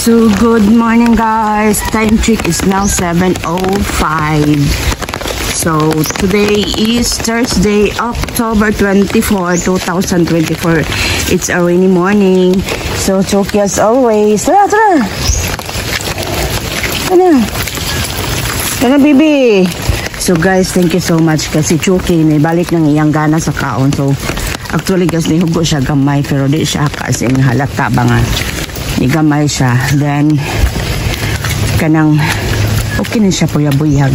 So good morning, guys. Time check is now 7:05. So today is Thursday, October 24, 2024. It's a rainy morning. So Choki as always. Tara, tara. Ano? Tara, baby. So guys, thank you so much kasi Chucky may balik ng iyang gana sa kaon. So actually guys, nihugo siya gamay pero di siya kasi halata ba nga. Ni gamay siya. Then kanang okay na siya buyag.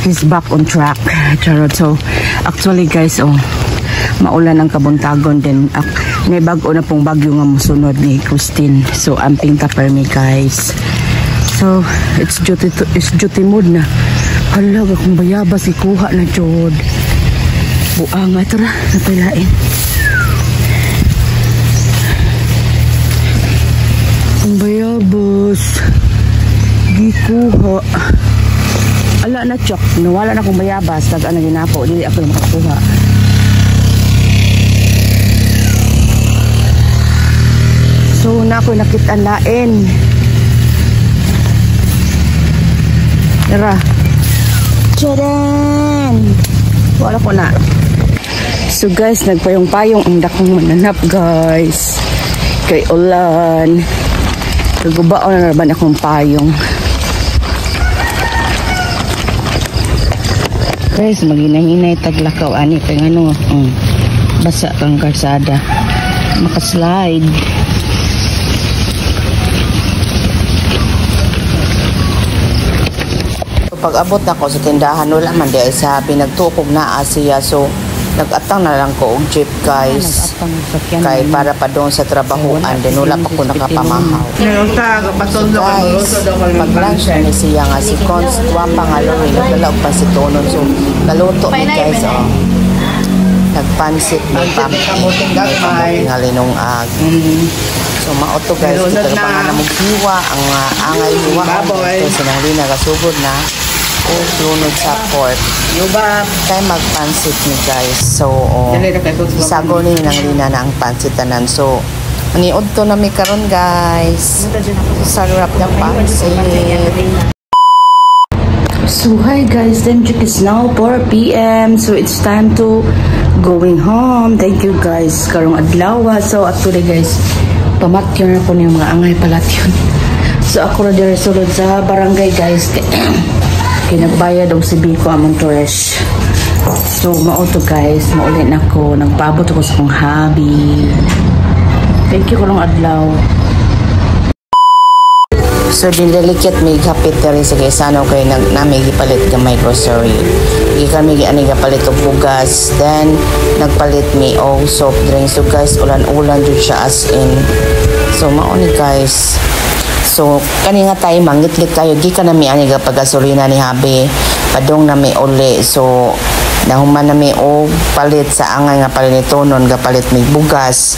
He's back on track. Charot. So actually guys, oh, maulan ang kabuntagon din. May bago na pong bagyo nga musunod ni Christine. So amping ta permi, guys. So it's duty mode na. Hala, akong bayabas ikuha na jud. Buanga tara, napailain. Ang bayabas gikuha. Ala na chok, nawala na akong bayabas, tag ana ginapo, dili ako makakuha. So na ako nakita lain. Tara. Tcharan! Wala ko na. So guys, nagpayong-payong ang dakong mananap, guys. Kay ulan. Kagubaon na naman akong payong. Guys, maginahinay taglakaw ani kay ngano, basa kang kalsada. Makaslide. Pag abot na ko sa tindahan, wala man di ay sabi, nagtukog na siya. So, nag-atang na lang ko og jeep, guys. Kay para pa doon sa trabahuan, din wala pa ko nakapamahaw. So guys, pag-lunch na ni siya nga si Cons, tuwa nga lang, nagdala og pansitonon. So, naluto ni guys, oh. Nagpansit ni Pam, nga linungag. So mao to guys, kita pa nga namog hiwa, ang angay hiwa. So sinang Lina gasugod na o lunod sa pork. Kay magpansit ni guys. So oh, isago ni nang Lina na ang pansit tanan. So niud to na mi karon, guys. Sarap ng pansit. So hi guys, time check is now 4 p.m. So it's time to going home. Thank you guys karong adlaw. So actually guys, pamatyon ako ni mga angay palatyon. So ako ra diri sulod sa barangay, guys. Kay nagbayad og si Biko among tourist. So mao to guys, mauli na ko, nagpaabot ako sa akong hobby. Thank you karong adlaw. So dindelikit may hapit diri sa Gaisano kay nag nami gipalit gamay grocery. Gikan mi ani gapalit og bugas, then nagpalit mi og soft drinks. So guys, ulan-ulan jud siya as in. So mao ni guys. So kani nga tayo mangitlit kayo gikan nami ani gapagasolina ni Habi. Padong nami uli. So nahuman nami og palit sa angay nga palinitonon, gapalit mi bugas,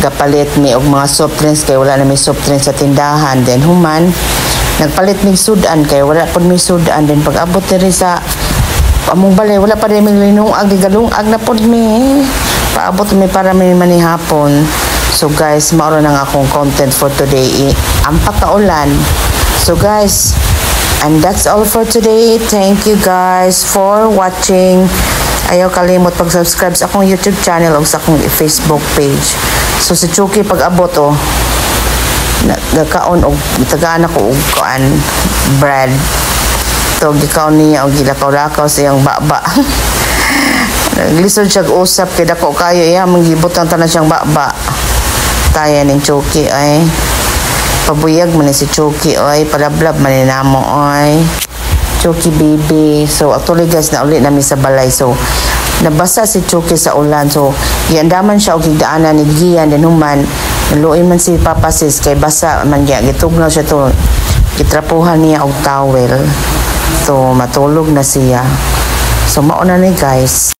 gapalit mi og mga soft drinks kay wala na mi soft drinks sa tindahan. Then human nagpalit mig sudan kay wala pud mi sudan. Then pag abot diri sa among balay, wala pa rin mi linungag, gigalungag na pud mi. Paabot mi para mi manihapon. So guys, mao ra nang akong content for today. Ang pagkaulan. So guys, and that's all for today. Thank you guys for watching. Ayaw kalimot pag-subscribe sa akong YouTube channel o sa akong Facebook page. So si Chucky pag abot, oh, nagkaon og tagaan ako og kuan bread. To gikaon niya og gilakaw-lakaw sa iyang baba. Naglisod siya usap kay dako kayo iya manggibutang tanan siyang baba. Taya ning Chucky ay. Pabuyag man ni si Chucky ay, palablab man ni namo ay. Chucky baby. So actually guys, nauli nami sa balay. So nabasa si Chucky sa ulan. So giandaman siya og higdaanan ni Gian, then human naluoy man si Papa sis kay basa man giya, gitugnaw siya to, gitrapuhan niya og towel. So matulog na siya. So mao na ni guys.